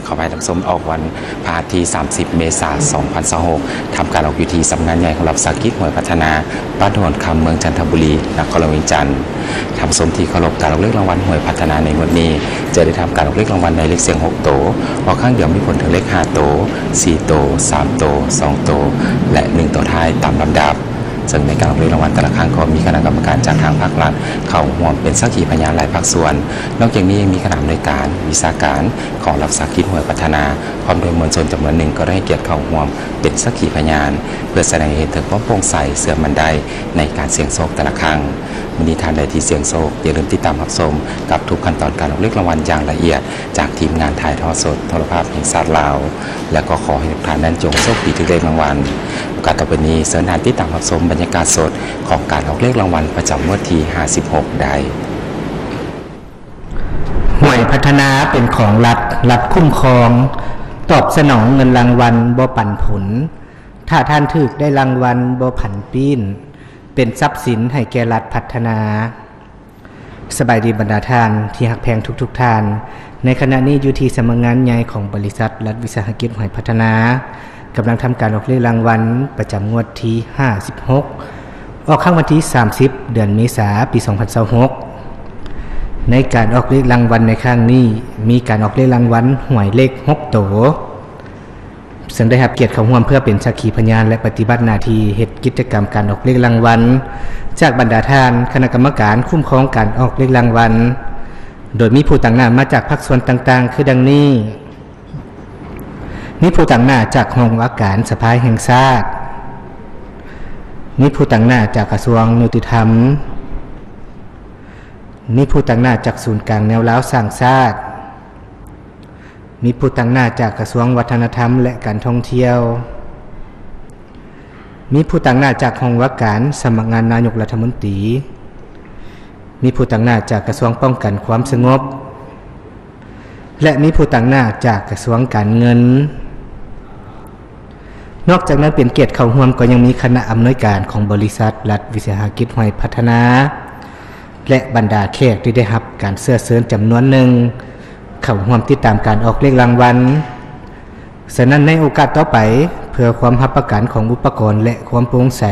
ຂໍອະໄພ ທ່ານຜູ້ຊົມ, ອອກວັນພະຫັດທີສາມສິບ ເມສາ ສອງພັນຊາວຫົກ ທຳການອອກຢູ່ທີ່ສຳນັກງານໃຫຍ່ຂອງລັດວິສາຫະກິດຫ້ວຍພັດທະນາ ບ້ານໂດນຄຳ ເມືອງຈັນທະບູລີ ນະຄອນຫຼວງວຽງຈັນ. ທ່ານຜູ້ຊົມທີ່ເຄົາລົບ, ການອອກເລກລາງວັນຫ້ວຍພັດທະນາໃນງວດນີ້ ຈະໄດ້ທຳການອອກເລກລາງວັນໃນເລກສ່ຽງຫົກໂຕ, ອອກຄັ້ງດຽວມີຜົນເຖິງເລກຫ້າໂຕ, ສີ່ໂຕ, ສາມໂຕ, ສອງໂຕ ແລະ ໜຶ່ງໂຕທ້າຍຕາມລຳດັບ. ເຊິ່ງໃນການອອກເລກລາງວັນແຕ່ລະຄັ້ງກໍມີຄະນະກຳມະການຈາກທາງພາກລັດເຂົ້າຮ່ວມເປັນສັກຂີພະຍານຫຼາຍພາກສ່ວນ. ນອກຈາກນີ້ຍັງມີຄະນະອຳນວຍການ, ວິຊາການຂອງລັດວິສາຫະກິດຫ້ວຍພັດທະນາ ພ້ອມດ້ວຍມວນຊົນຈຳນວນໜຶ່ງກໍໄດ້ໃຫ້ກຽດເຂົ້າຮ່ວມເປັນສັກຂີພະຍານ ເພື່ອສະແດງໃຫ້ເຫັນເຖິງຄວາມໂປ່ງໃສເຊື່ອໝັ້ນໄດ້ໃນການສ່ຽງໂຊກແຕ່ລະຄັ້ງ. ມື້ນີ້ທ່ານໃດທີ່ສ່ຽງໂຊກ ຢ່າລືມຕິດຕາມຮັບຊົມກັບທຸກຂັ້ນຕອນການອອກເລກລາງວັນຢ່າງລະອຽດ ຈາກທີມງານຖ່າຍທອດສົດໂທລະພາບແຫ່ງຊາດລາວ ແລະ ກໍຂໍໃຫ້ທຸກທ່ານນັ້ນຈົ່ງໂຊກດີຖືກເລກລາງວັນ. ໂອກາດຕໍ່ໄປນີ້ ເຊີນທ່ານຕິດຕາມຮັບຊົມບັນຍາກາດສົດຂອງການອອກເລກລາງວັນປະຈຳງວດທີຫ້າສິບຫົກໄດ້. ຫ້ວຍພັດທະນາເປັນຂອງລັດ, ລັດຄຸ້ມຄອງ, ຕອບສະໜອງເງິນລາງວັນບໍ່ປັນຜົນ, ຖ້າທ່ານຖືກໄດ້ລາງວັນບໍ່ຜັນປີ້ນ, ເປັນຊັບສິນໃຫ້ແກ່ລັດພັດທະນາ. ສະບາຍດີບັນດາທ່ານທີ່ຮັກແພງທຸກໆທ່ານ. ໃນຂະນະນີ້ຢູ່ທີ່ສຳນັກງານໃຫຍ່ຂອງບໍລິສັດລັດວິສາຫະກິດຫ້ວຍພັດທະນາ ກຳລັງທຳການອອກເລກລາງວັນປະຈຳງວດທີຫ້າສິບຫົກ ອອກຄັ້ງວັນທີສາມສິບ ເດືອນເມສາ ປີສອງພັນຊາວຫົກ. ໃນການອອກເລກລາງວັນໃນຄັ້ງນີ້ ມີການອອກເລກລາງວັນຫ້ວຍເລກຫົກໂຕ ເຊິ່ງໄດ້ຮັບກຽດເຂົ້າຮ່ວມເພື່ອເປັນສັກຂີພະຍານ ແລະ ປະຕິບັດໜ້າທີ່ເຮັດກິດຈະກຳການອອກເລກລາງວັນ ຈາກບັນດາທ່ານຄະນະກຳມະການຄຸ້ມຄອງການອອກເລກລາງວັນ, ໂດຍມີຜູ້ຕາງໜ້າມາຈາກພາກສ່ວນຕ່າງໆ ຄືດັ່ງນີ້: ມີຜູ້ຕາງໜ້າຈາກຫ້ອງວ່າການສະພາແຫ່ງຊາດ, ມີຜູ້ຕາງໜ້າຈາກກະຊວງຍຸຕິທຳ, ມີຜູ້ຕາງໜ້າຈາກສູນກາງແນວລາວສ້າງຊາດ, ມີຜູ້ຕາງໜ້າຈາກກະຊວງວັດທະນະທຳ ແລະ ການທ່ອງທ່ຽວ, ມີຜູ້ຕາງໜ້າຈາກຫ້ອງວ່າການສຳນັກງານນາຍົກລັດຖະມົນຕີ, ມີຜູ້ຕາງໜ້າຈາກກະຊວງປ້ອງກັນຄວາມສະຫງົບ ແລະ ມີຜູ້ຕາງໜ້າຈາກກະຊວງການເງິນ. ນອກຈາກນັ້ນ ເປັນກຽດເຂົ້າຮ່ວມກໍຍັງມີຄະນະອຳນວຍການຂອງບໍລິສັດລັດວິສາຫະກິດຫ້ວຍພັດທະນາ ແລະ ບັນດາແຂກທີ່ໄດ້ຮັບການເຊື້ອເຊີນຈຳນວນໜຶ່ງ ເຂົ້າຮ່ວມຕິດຕາມການອອກເລກລາງວັນ. ສະນັ້ນ ໃນໂອກາດຕໍ່ໄປ, ເພື່ອຄວາມຮັບປະກັນຂອງອຸປະກອນ ແລະ ຄວາມໂປ່ງໃສ,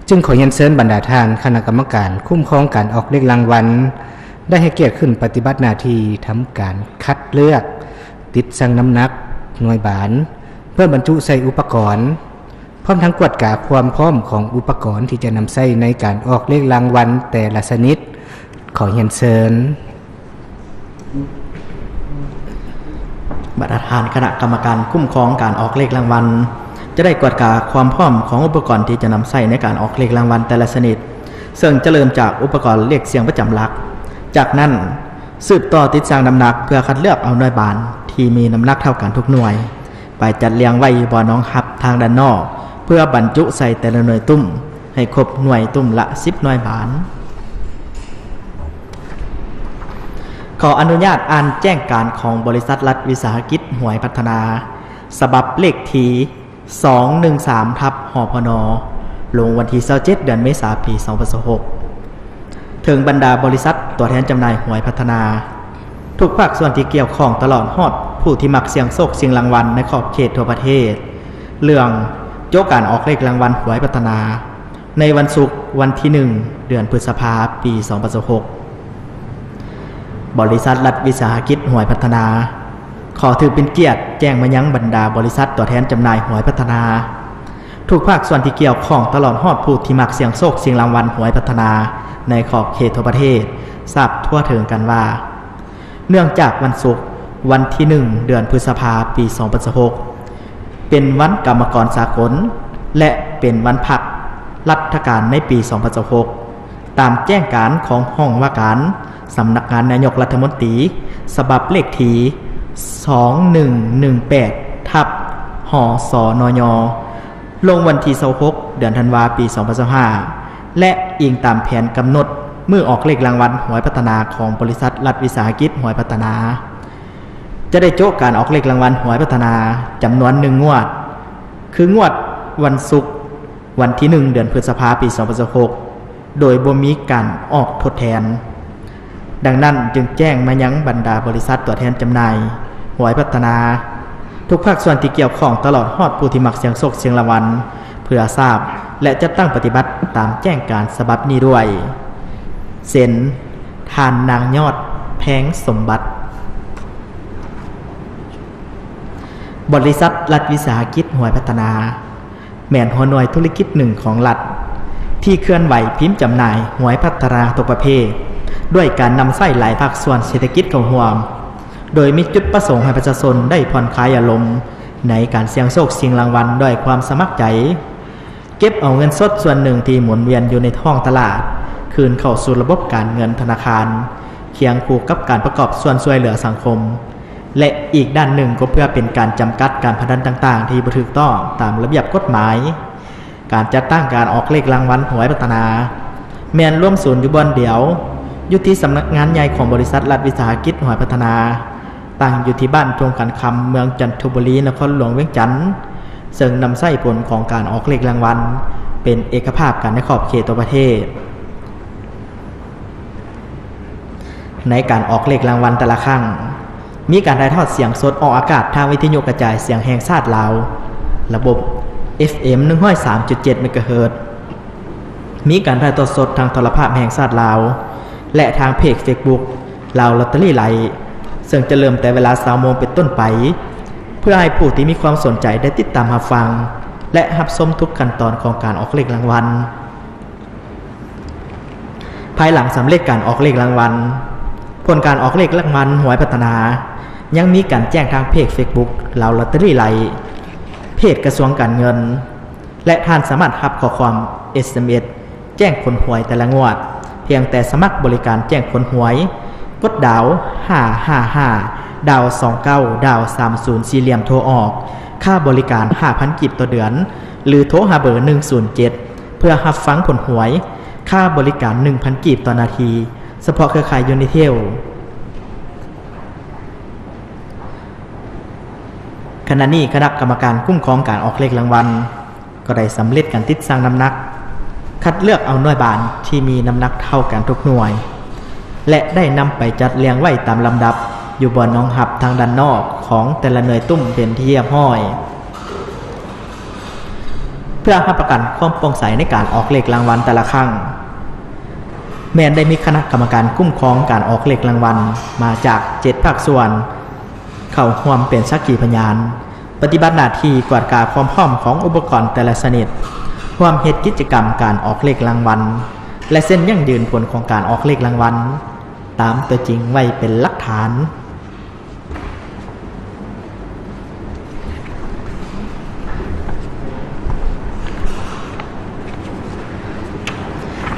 ຈຶ່ງຂໍຮຽນເຊີນບັນດາທ່ານຄະນະກຳມະການຄຸ້ມຄອງການອອກເລກລາງວັນ ໄດ້ໃຫ້ກຽດຂຶ້ນປະຕິບັດໜ້າທີ່ທຳການຄັດເລືອກ, ຕິດຊັ່ງນ້ຳໜັກ, ໜ່ວຍບານ ເພື່ອບັນຈຸໃສ່ອຸປະກອນ, ພ້ອມທັງກວດກາຄວາມພ້ອມຂອງອຸປະກອນທີ່ຈະນຳໃຊ້ໃນການອອກເລກລາງວັນແຕ່ລະຊະນິດ. ຂໍຮຽນເຊີນ. ບັນດາທ່ານຄະນະກຳມະການຄຸ້ມຄອງການອອກເລກລາງວັນ ຈະໄດ້ກວດກາຄວາມພ້ອມຂອງອຸປະກອນທີ່ຈະນຳໃຊ້ໃນການອອກເລກລາງວັນແຕ່ລະຊະນິດ, ເຊິ່ງຈະເລີ່ມຈາກອຸປະກອນເລກສ່ຽງປະຈຳຫຼັກ. ຈາກນັ້ນ, ສືບຕໍ່ຕິດຊັ່ງນ້ຳໜັກເພື່ອຄັດເລືອກເອົາໜ່ວຍບານທີ່ມີນ້ຳໜັກເທົ່າກັນທຸກໜ່ວຍ ໄປຈັດລຽງໄວ້ຢູ່ບ່ອນຮອງຮັບທາງດ້ານນອກ ເພື່ອບັນຈຸໃສ່ແຕ່ລະໜ່ວຍຕຸ້ມ ໃຫ້ຄົບໜ່ວຍຕຸ້ມລະສິບໜ່ວຍບານ. ຂໍອະນຸຍາດອ່ານແຈ້ງການຂອງບໍລິສັດລັດວິສາຫະກິດຫວຍພັດທະນາ ສະບັບເລກທີສອງໜຶ່ງສາມ ທັບ ຫພນ ລົງວັນທີຊາວເຈັດ ເດືອນເມສາ ປີສອງພັນຊາວຫົກ ເຖິງບັນດາບໍລິສັດຕົວແທນຈຳໜ່າຍຫວຍພັດທະນາ ທຸກພາກສ່ວນທີ່ກ່ຽວຂ້ອງ ຕະຫຼອດຮອດຜູ້ທີ່ມັກສ່ຽງໂຊກສ່ຽງລາງວັນໃນຂອບເຂດທົ່ວປະເທດ ເລື່ອງໂຈະການອອກເລກລາງວັນຫວຍພັດທະນາ ໃນວັນສຸກ ວັນທີໜຶ່ງ ເດືອນພຶດສະພາ ປີສອງພັນຊາວຫົກ. ບໍລິສັດລັດວິສາຫະກິດຫວຍພັດທະນາ ຂໍຖືເປັນກຽດແຈ້ງມາຍັງບັນດາບໍລິສັດຕົວແທນຈຳໜ່າຍຫວຍພັດທະນາ ທຸກພາກສ່ວນທີ່ກ່ຽວຂ້ອງ ຕະຫຼອດຮອດຜູ້ທີ່ມັກສ່ຽງໂຊກສ່ຽງລາງວັນຫວຍພັດທະນາ ໃນຂອບເຂດທົ່ວປະເທດ ຊາບທົ່ວເຖິງກັນວ່າ ເນື່ອງຈາກວັນສຸກ ວັນທີໜຶ່ງ ເດືອນພຶດສະພາ ປີສອງພັນຊາວຫົກ ເປັນວັນກຳມະກອນສາກົນ ແລະ ເປັນວັນພັກລັດຖະການໃນປີສອງພັນຊາວຫົກ ຕາມແຈ້ງການຂອງຫ້ອງວ່າການສຳນັກງານນາຍົກລັດຖະມົນຕີ ສະບັບເລກທີສອງໜຶ່ງໜຶ່ງແປດ ທັບ ຫສນຍ ລົງວັນທີຊາວຫົກ ເດືອນທັນວາ ປີສອງພັນຊາວຫ້າ ແລະ ອີງຕາມແຜນກຳນົດມື້ອອກເລກລາງວັນຫວຍພັດທະນາຂອງບໍລິສັດລັດວິສາຫະກິດຫວຍພັດທະນາ ຈະໄດ້ໂຈະການອອກເລກລາງວັນຫວຍພັດທະນາຈຳນວນໜຶ່ງງວດ ຄືງວດວັນສຸກ ວັນທີໜຶ່ງ ເດືອນພຶດສະພາ ປີສອງພັນຊາວຫົກ ໂດຍບໍ່ມີການອອກທົດແທນ. ດັ່ງນັ້ນຈຶ່ງແຈ້ງມາຍັງບັນດາບໍລິສັດຕົວແທນຈຳໜ່າຍ ຫວຍພັດທະນາ ທຸກພາກສ່ວນທີ່ກ່ຽວຂ້ອງ ຕະຫຼອດຮອດຜູ້ທີ່ມັກສ່ຽງໂຊກສ່ຽງລາງວັນ ເພື່ອຊາບ ແລະ ຈັດຕັ້ງປະຕິບັດຕາມແຈ້ງການສະບັບນີ້ດ້ວຍ ເຊັ່ນ ທ່ານນາງຍອດ ແພງສົມບັດ. ບໍລິສັດລັດວິສາຫະກິດຫວຍພັດທະນາ ແມ່ນຫົວໜ່ວຍທຸລະກິດໜຶ່ງຂອງລັດ ທີ່ເຄື່ອນໄຫວພິມຈຳໜ່າຍຫວຍພັດທະນາທຸກປະເພດ ດ້ວຍການນຳໃຊ້ຫຼາຍພາກສ່ວນເສດຖະກິດເຂົ້າຮ່ວມ ໂດຍມີຈຸດປະສົງໃຫ້ປະຊາຊົນໄດ້ຜ່ອນຄາຍອາລົມໃນການສ່ຽງໂຊກສ່ຽງລາງວັນດ້ວຍຄວາມສະໝັກໃຈ, ເກັບເອົາເງິນສົດສ່ວນໜຶ່ງທີ່ໝູນວຽນຢູ່ໃນທ້ອງຕະຫຼາດ ຄືນເຂົ້າສູ່ລະບົບການເງິນທະນາຄານ, ຄຽງຄູ່ກັບການປະກອບສ່ວນຊ່ວຍເຫຼືອສັງຄົມ ແລະ ອີກດ້ານໜຶ່ງກໍເພື່ອເປັນການຈຳກັດການພະນັນຕ່າງໆທີ່ບໍ່ຖືກຕ້ອງຕາມລະບຽບກົດໝາຍ. ການຈັດຕັ້ງການອອກເລກລາງວັນຫວຍພັດທະນາ ແມ່ນລວມສູນຢູ່ບ່ອນດຽວ ຢູ່ທີ່ສຳນັກງານໃຫຍ່ຂອງບໍລິສັດລັດວິສາຫະກິດຫວຍພັດທະນາ, ຕັ້ງຢູ່ທີ່ບ້ານທົ່ງຂັນຄຳ ເມືອງຈັນທະບູລີ ນະຄອນຫຼວງວຽງຈັນ, ເຊິ່ງນຳໃຊ້ຜົນຂອງການອອກເລກລາງວັນເປັນເອກະພາບກັນໃນຂອບເຂດທົ່ວປະເທດ. ໃນການອອກເລກລາງວັນແຕ່ລະຄັ້ງ ມີການຖ່າຍທອດສຽງສົດອອກອາກາດທາງວິທະຍຸກະຈາຍສຽງແຫ່ງຊາດລາວ ລະບົບ ເອັຟເອັມ ໜຶ່ງຮ້ອຍສາມຈຸດເຈັດ ເມກາເຮີດ, ມີການຖ່າຍທອດສົດທາງໂທລະພາບແຫ່ງຊາດລາວ ແລະ ທາງເພຈເຟສບຸກ ລາວລອດເຕີຣີໄລ, ເຊິ່ງຈະເລີ່ມແຕ່ເວລາ ຊາວໂມງ ເປັນຕົ້ນໄປ ເພື່ອໃຫ້ຜູ້ທີ່ມີຄວາມສົນໃຈໄດ້ຕິດຕາມຮັບຟັງ ແລະ ຮັບຊົມທຸກຂັ້ນຕອນຂອງການອອກເລກລາງວັນ. ພາຍຫຼັງສຳເລັດການອອກເລກລາງວັນ, ຜົນການອອກເລກລາງວັນຫວຍພັດທະນາ ຍັງມີການແຈ້ງທາງເພຈເຟສບຸກ ລາວລອດເຕີຣີໄລ, ເພຈກະຊວງການເງິນ ແລະ ທ່ານສາມາດຮັບຂໍ້ຄວາມ ເອສເອັມເອສ ແຈ້ງຜົນຫວຍແຕ່ລະງວດ ພຽງແຕ່ສະໝັກບໍລິການແຈ້ງຜົນຫວຍ, ກົດດາວ ຫ້າຫ້າຫ້າ ດາວ ສອງເກົ້າ ດາວ ສາມສູນ ສີ່ຫຼ່ຽມໂທອອກ, ຄ່າບໍລິການ ຫ້າພັນ ກີບຕໍ່ເດືອນ ຫຼື ໂທຫາເບີ ໜຶ່ງສູນເຈັດ ເພື່ອຮັບຟັງຜົນຫວຍ, ຄ່າບໍລິການ ໜຶ່ງພັນ ກີບຕໍ່ນາທີ ສະເພາະເຄືອຂ່າຍ Unitel. ຂະນະນີ້ຄະນະກຳມະການຄຸ້ມຄອງການອອກເລກລາງວັນ ກໍໄດ້ສຳເລັດການຕິດຊັ່ງນ້ຳໜັກ, ຄັດເລືອກເອົາໜ່ວຍບານທີ່ມີນ້ຳໜັກເທົ່າກັນທຸກໜ່ວຍ ແລະ ໄດ້ນຳໄປຈັດລຽງໄວ້ຕາມລຳດັບຢູ່ບ່ອນຮອງຮັບທາງດ້ານນອກຂອງແຕ່ລະໜ່ວຍຕຸ້ມເປັນທີ່ຮຽບຮ້ອຍ. ເພື່ອຮັບປະກັນຄວາມໂປ່ງໃສໃນການອອກເລກລາງວັນແຕ່ລະຄັ້ງ, ແມ່ນໄດ້ມີຄະນະກຳມະການຄຸ້ມຄອງການອອກເລກລາງວັນມາຈາກເຈັດພາກສ່ວນ ເຂົ້າຮ່ວມເປັນສັກຂີພະຍານ, ປະຕິບັດໜ້າທີ່ກວດກາຄວາມພ້ອມຂອງອຸປະກອນແຕ່ລະຊະນິດ, ຮ່ວມເຮັດກິດຈະກຳການອອກເລກລາງວັນ ແລະ ເຊັນຢັ້ງຢືນຜົນຂອງການອອກເລກລາງວັນຕາມຕົວຈິງໄວ້ເປັນຫຼັກຖານ.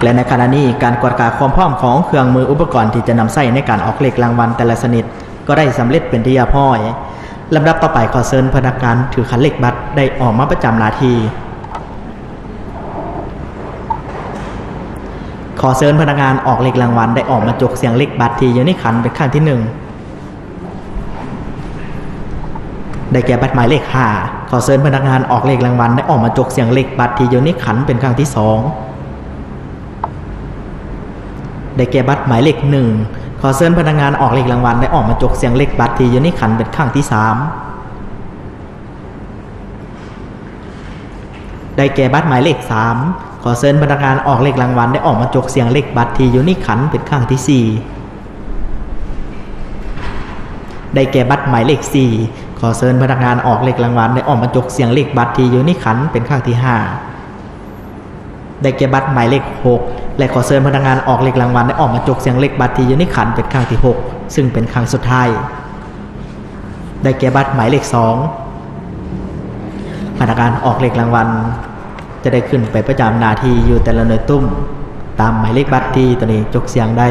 ແລະ ໃນຂະນະນີ້ ການກວດກາຄວາມພ້ອມຂອງເຄື່ອງມືອຸປະກອນທີ່ຈະນຳໃຊ້ໃນການອອກເລກລາງວັນແຕ່ລະຊະນິດ ກໍໄດ້ສຳເລັດເປັນທີ່ຮຽບຮ້ອຍ. ລຳດັບຕໍ່ໄປ ຂໍເຊີນພະນັກງານຖືຂັນເລກບັດໄດ້ອອກມາປະຈຳໜ້າທີ່. ຂໍເຊີນພະນັກງານອອກເລກລາງວັນໄດ້ອອກມາຈົກສ່ຽງເລກບັດທີ່ຢູ່ໃນຂັນເປັນຄັ້ງທີໜຶ່ງ. ໄດ້ແກ່ບັດໝາຍເລກຫ້າ. ຂໍເຊີນພະນັກງານອອກເລກລາງວັນໄດ້ອອກມາຈົກສ່ຽງເລກບັດທີ່ຢູ່ໃນຂັນເປັນຄັ້ງທີສອງ. ໄດ້ແກ່ບັດໝາຍເລກໜຶ່ງ. ຂໍເຊີນພະນັກງານອອກເລກລາງວັນໄດ້ອອກມາຈົກສ່ຽງເລກບັດທີ່ຢູ່ໃນຂັນເປັນຄັ້ງທີສາມ. ໄດ້ແກ່ບັດໝາຍເລກສາມ. ຂໍເຊີນພະນັກງານອອກເລກລາງວັນໄດ້ອອກມາຈົກສ່ຽງເລກບັດທີ່ຢູ່ໃນຂັນເປັນຄັ້ງທີສີ່. ໄດ້ແກ່ບັດໝາຍເລກສີ່. ຂໍເຊີນພະນັກງານອອກເລກລາງວັນໄດ້ອອກມາຈົກສ່ຽງເລກບັດທີ່ຢູ່ໃນຂັນເປັນຄັ້ງທີຫ້າ. ໄດ້ແກ່ບັດໝາຍເລກຫົກ ແລະ ຂໍເຊີນພະນັກງານອອກເລກລາງວັນໄດ້ອອກມາຈົກສ່ຽງເລກບັດທີ່ຢູ່ໃນຂັນເປັນຄັ້ງທີຫົກ ຊຶ່ງເປັນຄັ້ງສຸດທ້າຍ. ໄດ້ແກ່ບັດໝາຍເລກສອງ. ພະນັກງານອອກເລກລາງວັນຈະໄດ້ຂຶ້ນໄປປະຈຳໜ້າທີ່ຢູ່ແຕ່ລະໜ່ວຍຕຸ້ມ ຕາມໝາຍເລກບັດທີ່ຕົນເອງຈົກສ່ຽງໄດ້.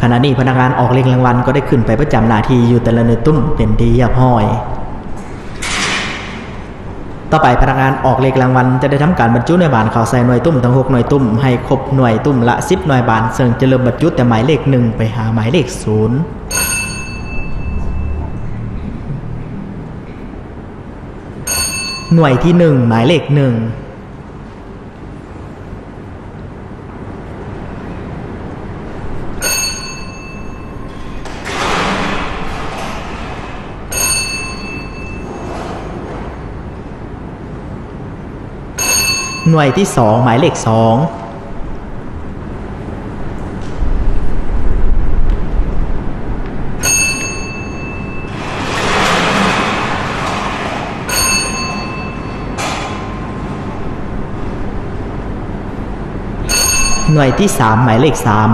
ຂະນະນີ້ພະນັກງານອອກເລກລາງວັນກໍໄດ້ຂຶ້ນໄປປະຈຳໜ້າທີ່ຢູ່ແຕ່ລະໜ່ວຍຕຸ້ມເປັນທີ່ຮຽບຮ້ອຍ. ຕໍ່ໄປພະນັກງານອອກເລກລາງວັນຈະໄດ້ທຳການບັນຈຸໜ່ວຍບານເຂົ້າໃສ່ໜ່ວຍຕຸ້ມທັງຫົກໜ່ວຍຕຸ້ມ ໃຫ້ຄົບໜ່ວຍຕຸ້ມລະສິບໜ່ວຍບານ, ເຊິ່ງຈະເລີ່ມບັນຈຸແຕ່ໝາຍເລກໜຶ່ງໄປຫາໝາຍເລກສູນ. ໜ່ວຍທີໜຶ່ງ ໝາຍເລກໜຶ່ງ. ໜ່ວຍທີສອງ ໝາຍເລກສອງ. ໜ່ວຍທີສາມ ໝາຍເລກສາມ.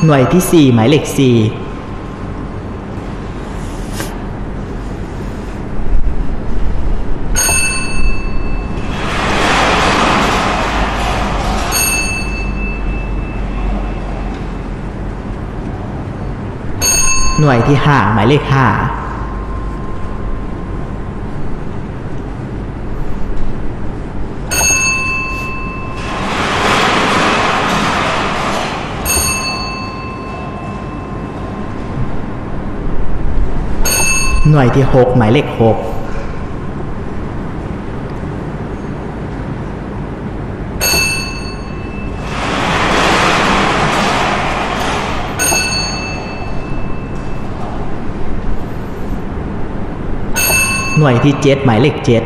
ໜ່ວຍທີສີ່ ໝາຍເລກສີ່. ໜ່ວຍທີຫ້າ ໝາຍເລກຫ້າ. ໜ່ວຍທີຫົກ ໝາຍເລກຫົກ. ໜ່ວຍທີເຈັດ ໝາຍເລກເຈັດ.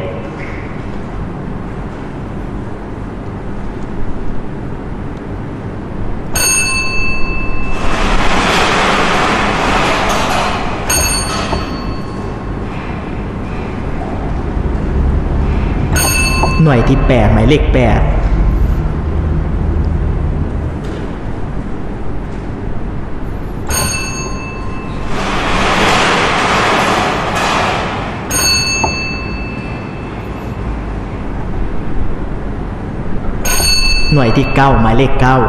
ໜ່ວຍທີແປດ ໝາຍເລກແປດ. ໜ່ວຍທີເກົ້າ ໝາຍເລກເກົ້າ.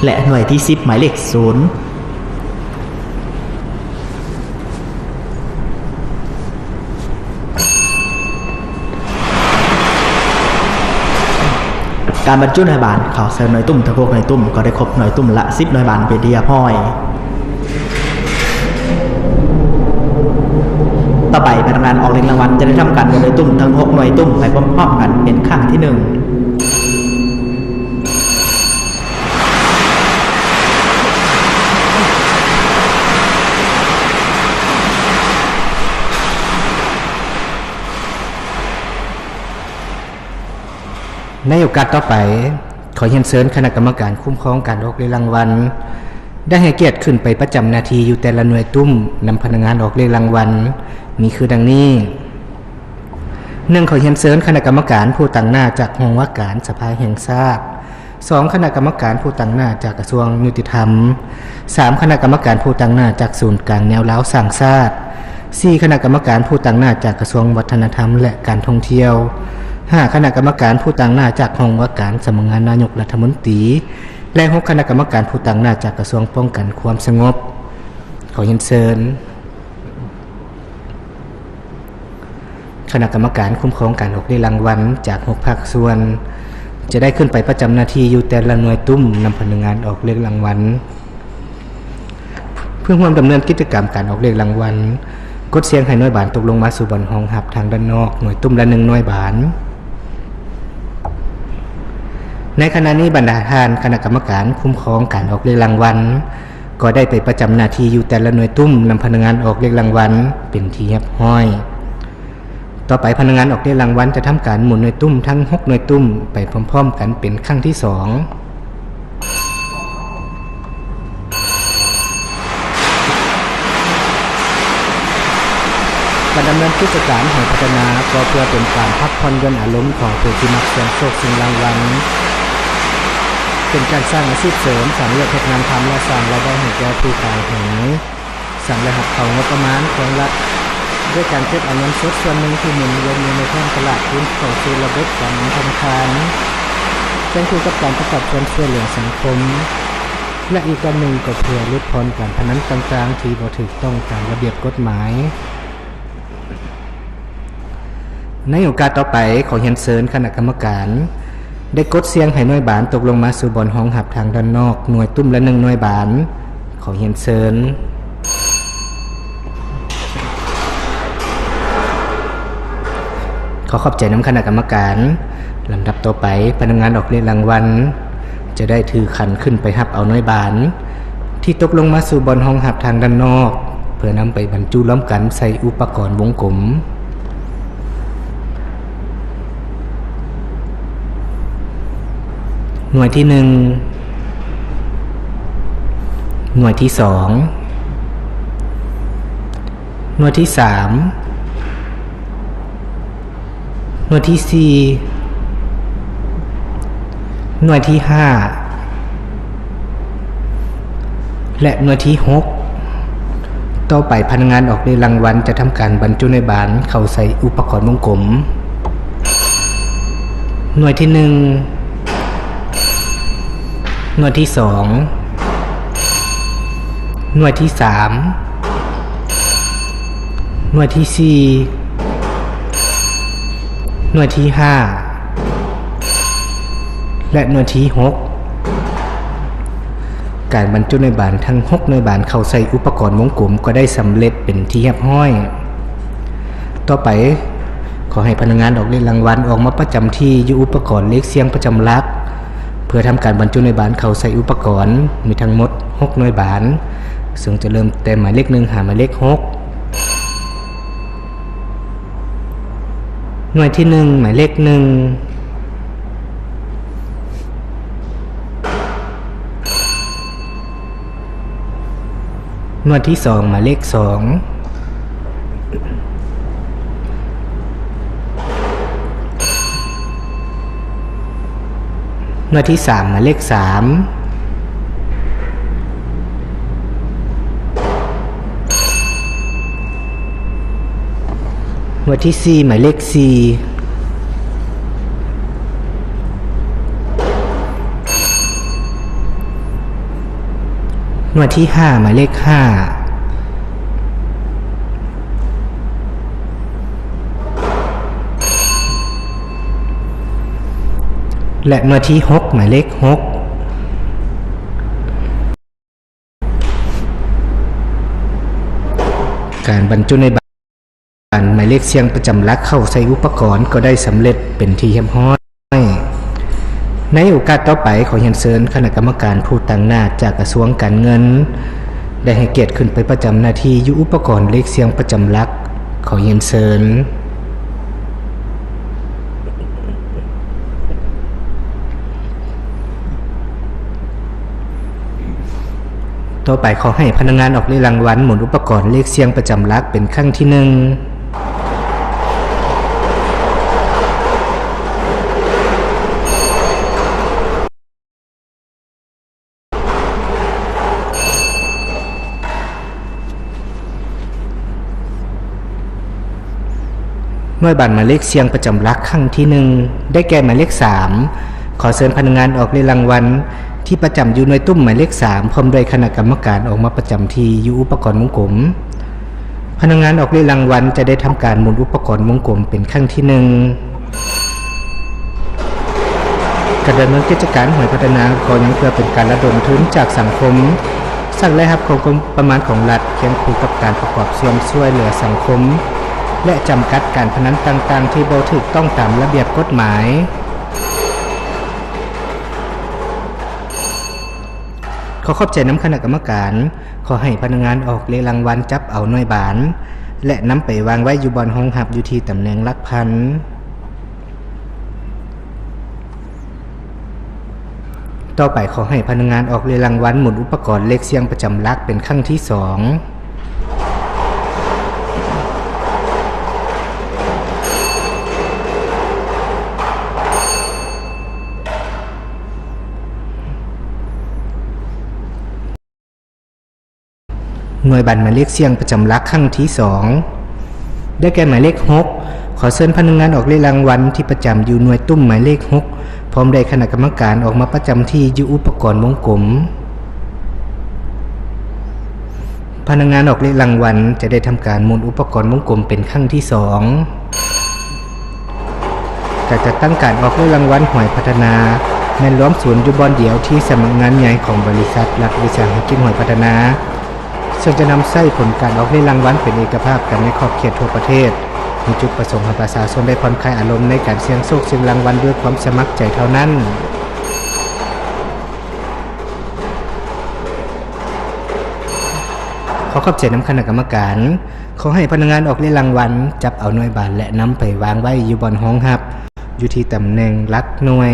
ແລະ ໜ່ວຍທີສິບ ໝາຍເລກສູນ. ການບັນຈຸໜ່ວຍບານເຂົ້າໃສ່ໜ່ວຍຕຸ້ມທັງຫົກໜ່ວຍຕຸ້ມ ກໍໄດ້ຄົບໜ່ວຍຕຸ້ມລະສິບໜ່ວຍບານເປັນທີ່ຮຽບຮ້ອຍ. ຕໍ່ໄປພະນັກງານອອກເລກລາງວັນຈະໄດ້ທຳການໝູນໜ່ວຍຕຸ້ມທັງຫົກໜ່ວຍຕຸ້ມໄປພ້ອມໆກັນເປັນຄັ້ງທີໜຶ່ງ. ໃນໂອກາດຕໍ່ໄປ, ຂໍຮຽນເຊີນຄະນະກຳມະການຄຸ້ມຄອງການອອກເລກລາງວັນ ໄດ້ໃຫ້ກຽດຂຶ້ນໄປປະຈຳໜ້າທີ່ຢູ່ແຕ່ລະໜ່ວຍຕຸ້ມ ນຳພະນັກງານອອກເລກລາງວັນ ມີຄືດັ່ງນີ້. ໜຶ່ງ ຂໍຮຽນເຊີນຄະນະກຳມະການຜູ້ຕາງໜ້າຈາກຫ້ອງວ່າການສະພາແຫ່ງຊາດ, ສອງ ຄະນະກຳມະການຜູ້ຕາງໜ້າຈາກກະຊວງຍຸຕິທຳ, ສາມ ຄະນະກຳມະການຜູ້ຕາງໜ້າຈາກສູນກາງແນວລາວສ້າງຊາດ, ສີ່ ຄະນະກຳມະການຜູ້ຕາງໜ້າຈາກກະຊວງວັດທະນະທຳ ແລະ ການທ່ອງທ່ຽວ, ຫ້າ ຄະນະກຳມະການຜູ້ຕາງໜ້າຈາກຫ້ອງວ່າການສຳນັກງານນາຍົກລັດຖະມົນຕີ ແລະ ຫົກ ຄະນະກຳມະການຜູ້ຕາງໜ້າຈາກກະຊວງປ້ອງກັນຄວາມສະຫງົບ. ຂໍຮຽນເຊີນ. ຄະນະກຳມະການຄຸ້ມຄອງການອອກເລກລາງວັນຈາກຫົກພາກສ່ວນ ຈະໄດ້ຂຶ້ນໄປປະຈຳໜ້າທີ່ຢູ່ແຕ່ລະໜ່ວຍຕຸ້ມ ນຳພະນັກງານອອກເລກລາງວັນ ເພື່ອຮ່ວມດຳເນີນກິດຈະກຳການອອກເລກລາງວັນ. ກົດສ່ຽງໃຫ້ໜ່ວຍບານຕົກລົງມາສູ່ບ່ອນຮອງຮັບທາງດ້ານນອກ ໜ່ວຍຕຸ້ມລະໜຶ່ງໜ່ວຍບານ. ໃນຂະນະນີ້ ບັນດາທ່ານຄະນະກຳມະການຄຸ້ມຄອງການອອກເລກລາງວັນ ກໍໄດ້ໄປປະຈຳໜ້າທີ່ຢູ່ແຕ່ລະໜ່ວຍຕຸ້ມ ນຳພະນັກງານອອກເລກລາງວັນເປັນທີ່ຮຽບຮ້ອຍ. ຕໍ່ໄປພະນັກງານອອກເລກລາງວັນຈະທຳການໝູນໜ່ວຍຕຸ້ມທັງຫົກໜ່ວຍຕຸ້ມໄປພ້ອມໆກັນເປັນຄັ້ງທີສອງ. ການດຳເນີນກິດຈະການໃຫ້ພັດທະນາ ກໍເພື່ອເປັນການພັກຜ່ອນຢ່ອນອາລົມຂອງຜູ້ທີ່ມັກສ່ຽງໂຊກຊິງລາງວັນ, ເປັນການສ້າງອາຊີບເສີມ, ສ້າງວຽກເຮັດງານທຳ ແລະ ສ້າງລາຍໄດ້ໃຫ້ແກ່ຜູ້ກາຍຫາຍ, ສ້າງລາຍຮັບເຂົ້າງົບປະມານຂອງລັດ ດ້ວຍການເກັບເອົາເງິນສົດສ່ວນໜຶ່ງທີ່ໝູນວຽນຢູ່ໃນທ້ອງຕະຫຼາດຄືນເຂົ້າສູ່ລະບົບການເງິນທະນາຄານ, ຄວບຄູ່ກັບການປະກອບສ່ວນຊ່ວຍເຫຼືອສັງຄົມ. ແລະ ອີກດ້ານໜຶ່ງກໍເພື່ອຫຼຸດຜ່ອນການພະນັນຕ່າງໆທີ່ບໍ່ຖືກຕ້ອງຕາມລະບຽບກົດໝາຍ. ໃນໂອກາດຕໍ່ໄປ, ຂໍຮຽນເຊີນຄະນະກຳມະການ ໄດ້ກົດສ່ຽງໃຫ້ໜ່ວຍບານຕົກລົງມາສູ່ບ່ອນຮອງຮັບທາງດ້ານນອກ, ໜ່ວຍຕຸ້ມລະໜຶ່ງໜ່ວຍບານ. ຂໍຮຽນເຊີນ. ຂໍຂອບໃຈນຳຄະນະກຳມະການ. ລຳດັບຕໍ່ໄປ, ພະນັກງານອອກເລກລາງວັນຈະໄດ້ຖືຂັນຂຶ້ນໄປຮັບເອົາໜ່ວຍບານ ທີ່ຕົກລົງມາສູ່ບ່ອນຮອງຮັບທາງດ້ານນອກ ເພື່ອນຳໄປບັນຈຸລວມກັນໃສ່ອຸປະກອນວົງກົມ. ໜ່ວຍທີໜຶ່ງ, ໜ່ວຍທີສອງ, ໜ່ວຍທີສາມ, ໜ່ວຍທີສີ່, ໜ່ວຍທີຫ້າ ແລະ ໜ່ວຍທີຫົກ. ຕໍ່ໄປ, ພະນັກງານອອກເລກລາງວັນຈະທຳການບັນຈຸໜ່ວຍບານເຂົ້າໃສ່ອຸປະກອນວົງກົມ. ໜ່ວຍທີໜຶ່ງ, ໜ່ວຍທີສອງ, ໜ່ວຍທີສາມ, ໜ່ວຍທີສີ່, ໜ່ວຍທີຫ້າ ແລະ ໜ່ວຍທີຫົກ. ການບັນຈຸໜ່ວຍບານທັງຫົກໜ່ວຍບານເຂົ້າໃສ່ອຸປະກອນວົງກົມກໍໄດ້ສຳເລັດເປັນທີ່ຮຽບຮ້ອຍ. ຕໍ່ໄປ, ຂໍໃຫ້ພະນັກງານອອກເລກລາງວັນອອກມາປະຈຳທີ່ຢູ່ອຸປະກອນເລກສ່ຽງປະຈຳຫຼັກ ເພື່ອທຳການບັນຈຸໜ່ວຍບານເຂົ້າໃສ່ອຸປະກອນ. ມີທັງໝົດຫົກໜ່ວຍບານ, ເຊິ່ງຈະເລີ່ມແຕ່ໝາຍເລກໜຶ່ງຫາໝາຍເລກຫົກ. ໜ່ວຍທີໜຶ່ງ ໝາຍເລກໜຶ່ງ, ໜ່ວຍທີສອງ ໝາຍເລກສອງ, ໜ່ວຍທີສາມ ໝາຍເລກສາມ, ໜ່ວຍທີສີ່ ໝາຍເລກສີ່, ໜ່ວຍທີຫ້າ ໝາຍເລກຫ້າ ແລະ ໜ່ວຍທີຫົກ ໝາຍເລກຫົກ. ການບັນຈຸໜ່ວຍບານໝາຍເລກສ່ຽງປະຈຳຫຼັກເຂົ້າໃສ່ອຸປະກອນກໍໄດ້ສຳເລັດເປັນທີ່ຮຽບຮ້ອຍ. ໃນໂອກາດຕໍ່ໄປ, ຂໍຮຽນເຊີນຄະນະກຳມະການຜູ້ຕາງໜ້າຈາກກະຊວງການເງິນ ໄດ້ໃຫ້ກຽດຂຶ້ນໄປປະຈຳໜ້າທີ່ຢູ່ອຸປະກອນເລກສ່ຽງປະຈຳຫຼັກ. ຂໍຮຽນເຊີນ. ຕໍ່ໄປ, ຂໍໃຫ້ພະນັກງານອອກເລກລາງວັນໝູນອຸປະກອນເລກສ່ຽງປະຈຳຫຼັກເປັນຄັ້ງທີໜຶ່ງ. ໜ່ວຍບານໝາຍເລກສ່ຽງປະຈຳຫຼັກຄັ້ງທີໜຶ່ງ ໄດ້ແກ່ໝາຍເລກສາມ. ຂໍເຊີນພະນັກງານອອກເລກລາງວັນທີ່ປະຈຳຢູ່ໜ່ວຍຕຸ້ມໝາຍເລກສາມ ພ້ອມດ້ວຍຄະນະກຳມະການອອກມາປະຈຳທີ່ຢູ່ອຸປະກອນວົງກົມ. ພະນັກງານອອກເລກລາງວັນຈະໄດ້ທຳການໝູນອຸປະກອນວົງກົມເປັນຄັ້ງທີໜຶ່ງ. ການດຳເນີນກິດຈະການຫວຍພັດທະນາກໍຍັງເພື່ອເປັນການລະດົມທຶນຈາກສັງຄົມ, ສ້າງລາຍຮັບຂອງງົບປະມານຂອງລັດ, ຄຽງຄູ່ກັບການປະກອບສ່ວນຊ່ວຍເຫຼືອສັງຄົມ ແລະ ຈຳກັດການພະນັນຕ່າງໆທີ່ບໍ່ຖືກຕ້ອງຕາມລະບຽບກົດໝາຍ. ຂໍຂອບໃຈນຳຄະນະກຳມະການ. ຂໍໃຫ້ພະນັກງານອອກເລກລາງວັນຈັບເອົາໜ່ວຍບານ ແລະ ນຳໄປວາງໄວ້ຢູ່ບ່ອນຮອງຮັບຢູ່ທີ່ຕຳແໜ່ງຫຼັກພັນ. ຕໍ່ໄປ, ຂໍໃຫ້ພະນັກງານອອກເລກລາງວັນໝູນອຸປະກອນເລກສ່ຽງປະຈຳຫຼັກເປັນຄັ້ງທີສອງ. ໜ່ວຍບານໝາຍເລກສ່ຽງປະຈຳຫຼັກຄັ້ງທີສອງ ໄດ້ແກ່ໝາຍເລກຫົກ. ຂໍເຊີນພະນັກງານອອກເລກລາງວັນທີ່ປະຈຳຢູ່ໜ່ວຍຕຸ້ມໝາຍເລກຫົກ ພ້ອມດ້ວຍຄະນະກຳມະການອອກມາປະຈຳທີ່ຢູ່ອຸປະກອນວົງກົມ. ພະນັກງານອອກເລກລາງວັນຈະໄດ້ທຳການໝູນອຸປະກອນວົງກົມເປັນຄັ້ງທີສອງ. ຈັດຕັ້ງການອອກເລກລາງວັນຫວຍພັດທະນາ ແມ່ນລວມສູນຢູ່ບ່ອນດຽວທີ່ສຳນັກງານໃຫຍ່ຂອງບໍລິສັດລັດວິສາຫະກິດຫວຍພັດທະນາ, ເຊິ່ງຈະນຳໃຊ້ຜົນການອອກເລກລາງວັນເປັນເອກະພາບກັນໃນຂອບເຂດທົ່ວປະເທດ, ມີຈຸດປະສົງໃຫ້ປະຊາຊົນໄດ້ຜ່ອນຄາຍອາລົມໃນການສ່ຽງໂຊກສ່ຽງລາງວັນດ້ວຍຄວາມສະໝັກໃຈເທົ່ານັ້ນ. ຂໍຂອບໃຈນຳຄະນະກຳມະການ. ຂໍໃຫ້ພະນັກງານອອກເລກລາງວັນຈັບເອົາໜ່ວຍບາດ ແລະ ນຳໄປວາງໄວ້ຢູ່ບ່ອນຮອງຮັບ ຢູ່ທີ່ຕຳແໜ່ງຫຼັກໜ່ວຍ.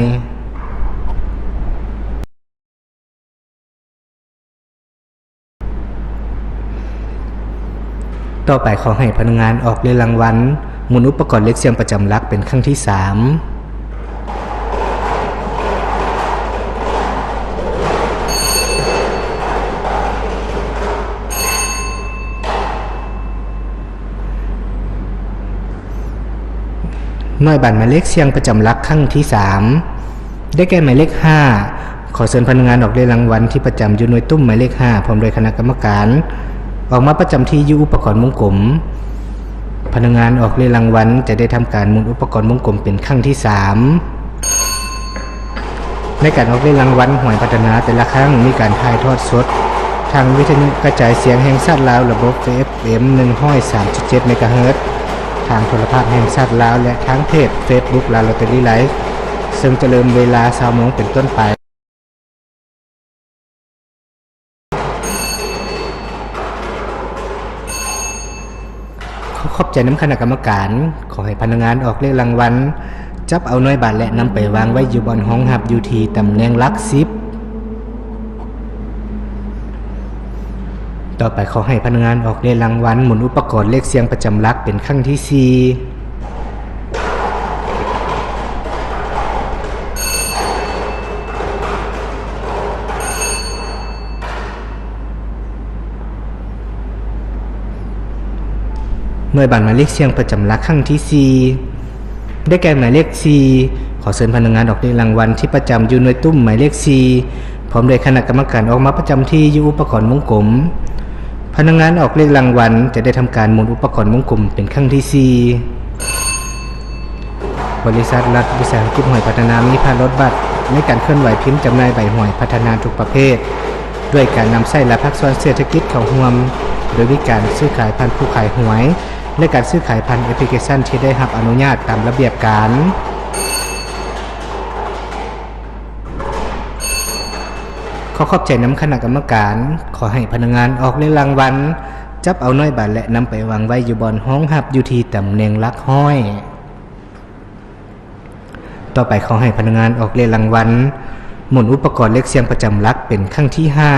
ຕໍ່ໄປ ຂໍໃຫ້ພະນັກງານອອກເລກລາງວັນ ໝູນອຸປະກອນເລກສ່ຽງປະຈຳຫຼັກເປັນຄັ້ງທີສາມ. ໜ່ວຍບາດໝາຍເລກສ່ຽງປະຈຳຫຼັກຄັ້ງທີສາມ ໄດ້ແກ່ໝາຍເລກຫ້າ. ຂໍເຊີນພະນັກງານອອກເລກລາງວັນທີ່ປະຈຳຢູ່ໜ່ວຍຕຸ້ມໝາຍເລກຫ້າ ພ້ອມດ້ວຍຄະນະກຳມະການ ອອກມາປະຈຳທີ່ຢູ່ອຸປະກອນວົງກົມ. ພະນັກງານອອກເລກລາງວັນຈະໄດ້ທຳການໝູນອຸປະກອນວົງກົມເປັນຄັ້ງທີສາມ. ໃນການອອກເລກລາງວັນຫວຍພັດທະນາແຕ່ລະຄັ້ງ ມີການຖ່າຍທອດສົດທາງວິທະຍຸກະຈາຍສຽງແຫ່ງຊາດລາວ ລະບົບ ເອຟເອັມ ໜຶ່ງຮ້ອຍສາມຈຸດເຈັດ ເມກາເຮີດ ທາງໂທລະພາບແຫ່ງຊາດລາວ ແລະ ທາງເພຈເຟສບຸກ ລາວລອດເຕີຣີໄລຟ໌ ເຊິ່ງຈະເລີ່ມເວລາຊາວໂມງເປັນຕົ້ນໄປ. ຂໍຂອບໃຈນຳຄະນະກຳມະການ. ຂໍໃຫ້ພະນັກງານອອກເລກລາງວັນ ຈັບເອົາໜ່ວຍບາດ ແລະ ນຳໄປວາງໄວ້ຢູ່ບ່ອນຮອງຮັບ ຢູ່ທີ່ຕຳແໜ່ງຫຼັກສິບ. ຕໍ່ໄປ ຂໍໃຫ້ພະນັກງານອອກເລກລາງວັນ ໝູນອຸປະກອນເລກສ່ຽງປະຈຳຫຼັກເປັນຄັ້ງທີສີ່. ໜ່ວຍບາດໝາຍເລກສ່ຽງປະຈຳຫຼັກຄັ້ງທີສີ່ ໄດ້ແກ່ໝາຍເລກສີ່. ຂໍເຊີນພະນັກງານອອກເລກລາງວັນທີ່ປະຈຳຢູ່ໜ່ວຍຕຸ້ມໝາຍເລກສີ່ ພ້ອມດ້ວຍຄະນະກຳມະການອອກມາປະຈຳທີ່ຢູ່ອຸປະກອນວົງກົມ. ພະນັກງານອອກເລກລາງວັນຈະໄດ້ທຳການໝູນອຸປະກອນວົງກົມເປັນຄັ້ງທີສີ່. ບໍລິສັດລັດວິສາຫະກິດຫວຍພັດທະນາມີພາລະບົດບາດໃນການເຄື່ອນໄຫວພິມຈຳໜ່າຍໃບຫວຍພັດທະນາທຸກປະເພດ ດ້ວຍການນຳໃຊ້ລາຍພາກສ່ວນເສດຖະກິດເຂົ້າຮ່ວມ, ໂດຍມີການຊື້ຂາຍຜ່ານຜູ້ຂາຍຫວຍ ແລະ ການຊື້ຂາຍຜ່ານແອັບພລິເຄຊັນທີ່ໄດ້ຮັບອະນຸຍາດຕາມລະບຽບການ. ຂໍຂອບໃຈນຳຄະນະກຳມະການ. ຂໍໃຫ້ພະນັກງານອອກເລກລາງວັນ ຈັບເອົາໜ່ວຍບາດ ແລະ ນຳໄປວາງໄວ້ຢູ່ບ່ອນຮອງຮັບ ຢູ່ທີ່ຕຳແໜ່ງຫຼັກຮ້ອຍ. ຕໍ່ໄປ ຂໍໃຫ້ພະນັກງານອອກເລກລາງວັນ ໝູນອຸປະກອນເລກສ່ຽງປະຈຳຫຼັກເປັນຄັ້ງທີຫ້າ.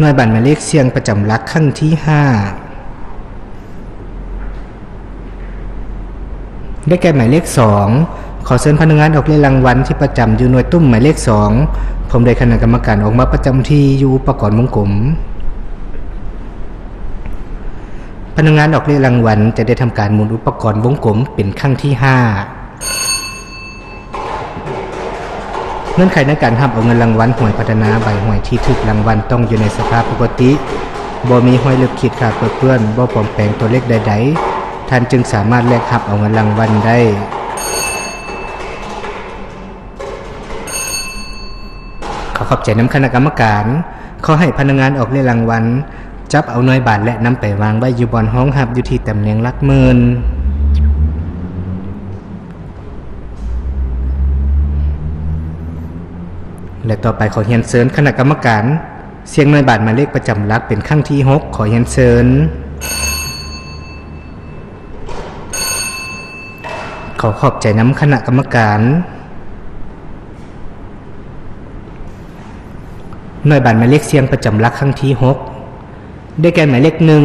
ໜ່ວຍບາດໝາຍເລກສ່ຽງປະຈຳຫຼັກຄັ້ງທີຫ້າ ໄດ້ແກ່ໝາຍເລກສອງ. ຂໍເຊີນພະນັກງານອອກເລກລາງວັນທີ່ປະຈຳຢູ່ໜ່ວຍຕຸ້ມໝາຍເລກສອງ ພ້ອມດ້ວຍຄະນະກຳມະການອອກມາປະຈຳທີ່ຢູ່ອຸປະກອນວົງກົມ. ພະນັກງານອອກເລກລາງວັນຈະໄດ້ທຳການໝູນອຸປະກອນວົງກົມເປັນຄັ້ງທີຫ້າ. ເງື່ອນໄຂໃນການຮັບເອົາເງິນລາງວັນຫວຍພັດທະນາໃບຫວຍທີ່ຖືກລາງວັນຕ້ອງຢູ່ໃນສະພາບປົກກະຕິ, ບໍ່ມີຮອຍເລິບຂີດຂາດເປິເປື້ອນ, ບໍ່ປອມແປງຕົວເລກໃດໆ, ທ່ານຈຶ່ງສາມາດແລກຮັບເອົາເງິນລາງວັນໄດ້. ຂໍຂອບໃຈນຳຄະນະກຳມະການ. ຂໍໃຫ້ພະນັກງານອອກເລກລາງວັນ ຈັບເອົາໜ່ວຍບາດ ແລະ ນຳໄປວາງໄວ້ຢູ່ບ່ອນຮອງຮັບ ຢູ່ທີ່ຕຳແໜ່ງຫຼັກໝື່ນ. ແລະ ຕໍ່ໄປ ຂໍຮຽນເຊີນຄະນະກຳມະການ ສ່ຽງໜ່ວຍບາດໝາຍເລກປະຈຳຫຼັກເປັນຄັ້ງທີຫົກ. ຂໍຮຽນເຊີນ. ຂໍຂອບໃຈນຳຄະນະກຳມະການ. ໜ່ວຍບາດໝາຍເລກສ່ຽງປະຈຳຫຼັກຄັ້ງທີຫົກ ໄດ້ແກ່ໝາຍເລກໜຶ່ງ.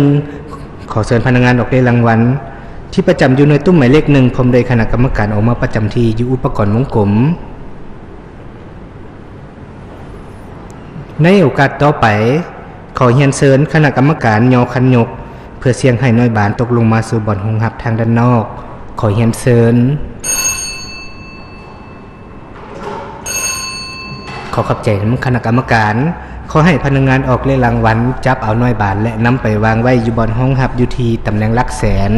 ຂໍເຊີນພະນັກງານອອກເລກລາງວັນ ທີ່ປະຈຳຢູ່ໜ່ວຍຕຸ້ມໝາຍເລກໜຶ່ງ ພ້ອມດ້ວຍຄະນະກຳມະການອອກມາປະຈຳທີ່ຢູ່ອຸປະກອນວົງກົມ. ໃນໂອກາດຕໍ່ໄປ, ຂໍຮຽນເຊີນຄະນະກຳມະການຍໍຄັນຍົກ ເພື່ອສ່ຽງໃຫ້ໜ່ວຍບາດຕົກລົງມາສູ່ບ່ອນຮອງຮັບທາງດ້ານນອກ. ຂໍຮຽນເຊີນ. ຂໍຂອບໃຈນຳຄະນະກຳມະການ. ຂໍໃຫ້ພະນັກງານອອກເລກລາງວັນຈັບເອົາໜ່ວຍບານ ແລະ ນຳໄປວາງໄວ້ຢູ່ບ່ອນຮອງຮັບຢູ່ທີ່ຕຳແໜ່ງຫຼັກແສນ.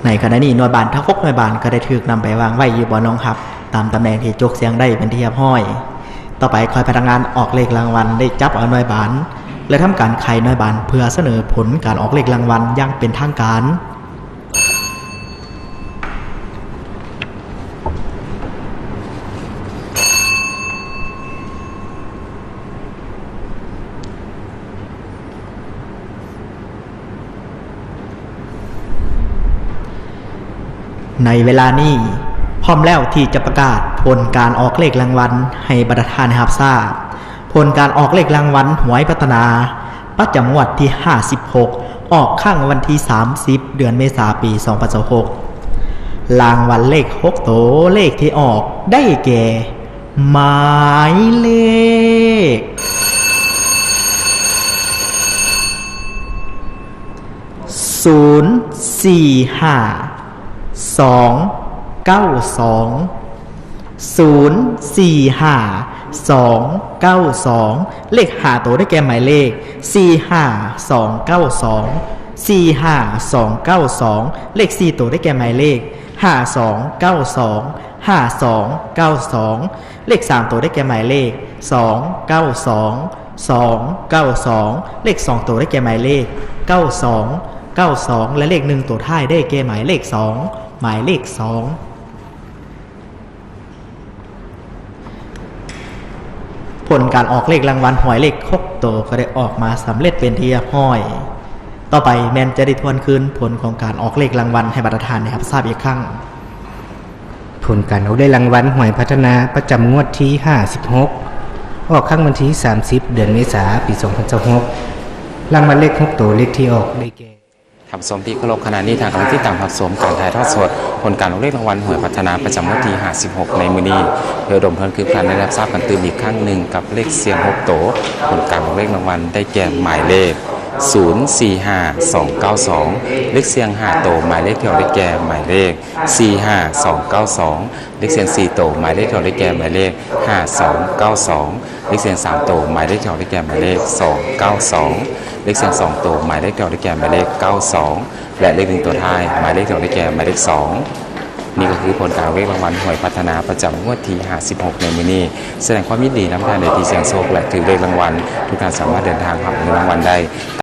ໃນຂະນະນີ້ ໜ່ວຍບານທັງຫົກໜ່ວຍບານກໍໄດ້ຖືກນຳໄປວາງໄວ້ຢູ່ບ່ອນຮອງຮັບ ຕາມຕຳແໜ່ງທີ່ຈົກສຽງໄດ້ເປັນທີ່ຮຽບຮ້ອຍ. ຕໍ່ໄປ ຂໍໃຫ້ພະນັກງານອອກເລກລາງວັນໄດ້ຈັບເອົາໜ່ວຍບານ ແລະ ທຳການໄຂໜ່ວຍບານ ເພື່ອສະເໜີຜົນການອອກເລກລາງວັນຢ່າງເປັນທາງການ. ໃນເວລານີ້ ພ້ອມແລ້ວທີ່ຈະປະກາດຜົນການອອກເລກລາງວັນໃຫ້ບັນດາທ່ານໄດ້ຮັບຊາບ. ຜົນການອອກເລກລາງວັນຫວຍພັດທະນາ ປະຈຳງວດທີຫ້າສິບຫົກ ອອກຄັ້ງວັນທີສາມສິບ ເດືອນເມສາ ປີສອງພັນຊາວຫົກ. ລາງວັນເລກຫົກໂຕ ເລກທີ່ອອກໄດ້ແກ່ ໝາຍເລກ ສູນສີ່ຫ້າ ສອງເກົ້າສອງ ສູນສີ່ຫ້າ ສອງເກົ້າສອງ. ເລກຫ້າໂຕໄດ້ແກ່ໝາຍເລກ ສີ່ຫ້າສອງເກົ້າສອງ ສີ່ຫ້າສອງເກົ້າສອງ. ເລກສີ່ໂຕໄດ້ແກ່ໝາຍເລກ ຫ້າສອງເກົ້າສອງ ຫ້າສອງເກົ້າສອງ. ເລກສາມໂຕໄດ້ແກ່ໝາຍເລກ ສອງເກົ້າສອງ ສອງເກົ້າສອງ. ເລກສອງໂຕໄດ້ແກ່ໝາຍເລກ ເກົ້າສອງເກົ້າສອງ ແລະ ເລກໜຶ່ງໂຕທ້າຍໄດ້ແກ່ໝາຍເລກສອງ ໝາຍເລກສອງ. ຜົນການອອກເລກລາງວັນຫວຍເລກຫົກໂຕກໍໄດ້ອອກມາສຳເລັດເປັນທີ່ຮຽບຮ້ອຍ. ຕໍ່ໄປແມ່ນຈະໄດ້ທວນຄືນຜົນຂອງການອອກເລກລາງວັນໃຫ້ບັນດາທ່ານໄດ້ຮັບຊາບອີກຄັ້ງ. ຜົນການອອກເລກລາງວັນຫວຍພັດທະນາປະຈຳງວດທີຫ້າສິບຫົກ ອອກຄັ້ງວັນທີສາມສິບ ເດືອນເມສາ ປີສອງພັນຊາວຫົກ. ລາງວັນເລກຫົກໂຕ ເລກທີ່ອອກໄດ້ແກ່ ທ່ານຜູ້ຊົມທີ່ເຄົາລົບ, ຂະນະນີ້ທ່ານກຳລັງຕິດຕາມຮັບຊົມການຖ່າຍທອດສົດຜົນການອອກເລກລາງວັນຫວຍພັດທະນາປະຈຳງວດທີຫ້າສິບຫົກໃນມື້ນີ້ ເພື່ອອຸດົມເພື່ອນຄືນໃຫ້ທ່ານໄດ້ຮັບຊາບກັນຕື່ມອີກຄັ້ງໜຶ່ງກັບເລກສ່ຽງຫົກໂຕ. ຜົນການອອກເລກລາງວັນໄດ້ແກ່ໝາຍເລກ ສູນສີ່ຫ້າສອງເກົ້າສອງ. ເລກສ່ຽງຫ້າໂຕ ໝາຍເລກທີ່ອອກໄດ້ແກ່ໝາຍເລກ ສີ່ຫ້າສອງເກົ້າສອງ. ເລກສ່ຽງສີ່ໂຕ ໝາຍເລກທີ່ອອກໄດ້ແກ່ໝາຍເລກ ຫ້າສອງເກົ້າສອງ. ເລກສ່ຽງສາມໂຕ ໝາຍເລກທີ່ອອກໄດ້ແກ່ໝາຍເລກ ສອງເກົ້າສອງ. ເລກສ່ຽງສອງໂຕ ໝາຍເລກທີ່ອອກໄດ້ແກ່ໝາຍເລກ ເກົ້າສອງ ແລະ ເລກໜຶ່ງໂຕທ້າຍ ໝາຍເລກທີ່ອອກໄດ້ແກ່ໝາຍເລກ ສອງ. ນີ້ກໍຄືຜົນການອອກເລກລາງວັນຫວຍພັດທະນາປະຈຳງວດທີຫ້າສິບຫົກໃນມື້ນີ້. ສະແດງຄວາມຍິນດີນຳທ່ານໃດທີ່ສ່ຽງໂຊກ ແລະ ຖືກເລກລາງວັນ. ທຸກທ່ານສາມາດເດີນທາງຮັບເງິນລາງວັນໄດ້.